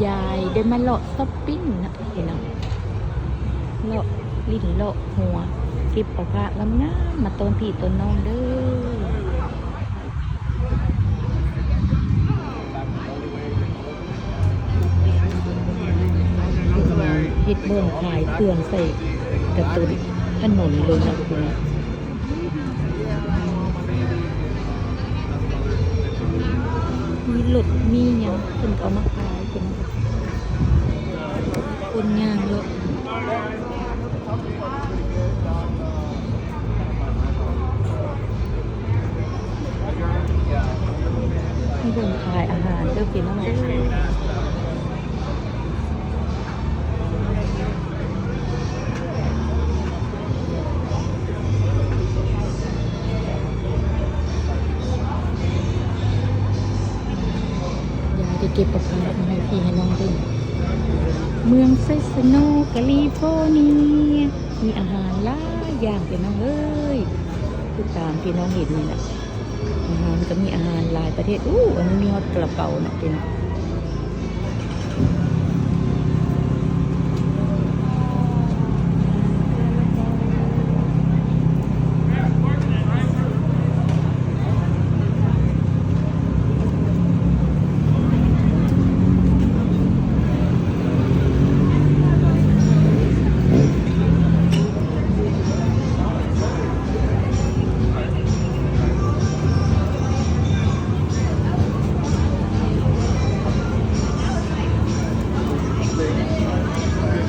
ຍາຍໄດ້ມາເລາະຊັອບປິງເນາະພີ່ນ້ອງ, ເລາະຫຼິ້ນເລາະຫົວ ເກັບເອົາຜ້າງາມໆມາຕ້ອນພີ່ຕ້ອນນ້ອງເດີ້. ເຮັດບ່ອນຂາຍເຄື່ອງໃສ່ກະຕຸນຖະໜົນເລີຍເນາະພີ່ນ້ອງ. ມີລົດມີຫຍັງເພິ່ນກໍເອົາມາຂາຍເປັນຄົນຍ່າງເລາະ. ມີບ່ອນຂາຍອາຫານເດີ້ພີ່ນ້ອງເອີຍ. ຢາຍໄດ້ເກັບເອົາຜ້າມາໃຫ້ພີ່ໃຫ້ນ້ອງເບິ່ງ. ເມືອງໄຊຊະໂນ ກາລີຟໍເນຍ ມີອາຫານຫຼາຍຢ່າງພີ່ນ້ອງເອີຍ, ຄືຕາມທີ່ນ້ອງເຫັນນີ້ແຫຼະ. ອາຫານກໍມີອາຫານຫຼາຍປະເພດ. ໂອ້ ອັນນີ້ມີຮອດກະລາເປົານະພີ່ນ້ອງ.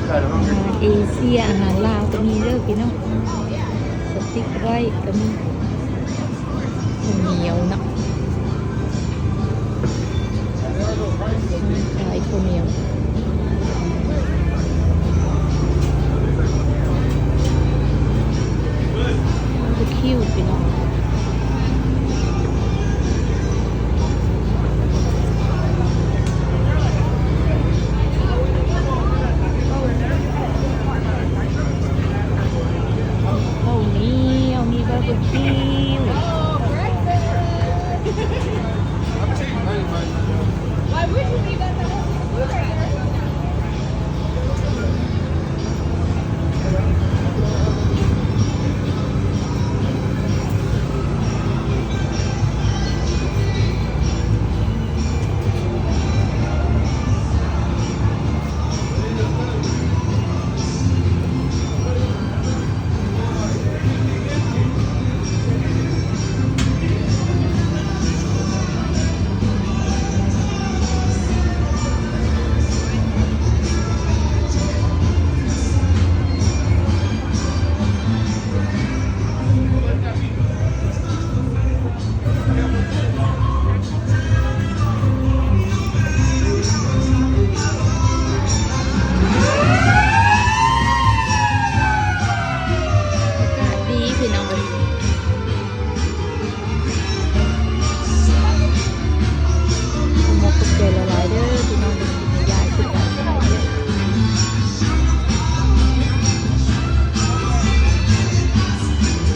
ອາຫານເອເຊຍ ອາຫານລາວກໍມີເດີ້ພີ່ນ້ອງ. ສະຕິກໄຣກໍມີ. ເຂົ້າໜຽວເນາະ, ຂາຍເຂົ້າໜຽວ.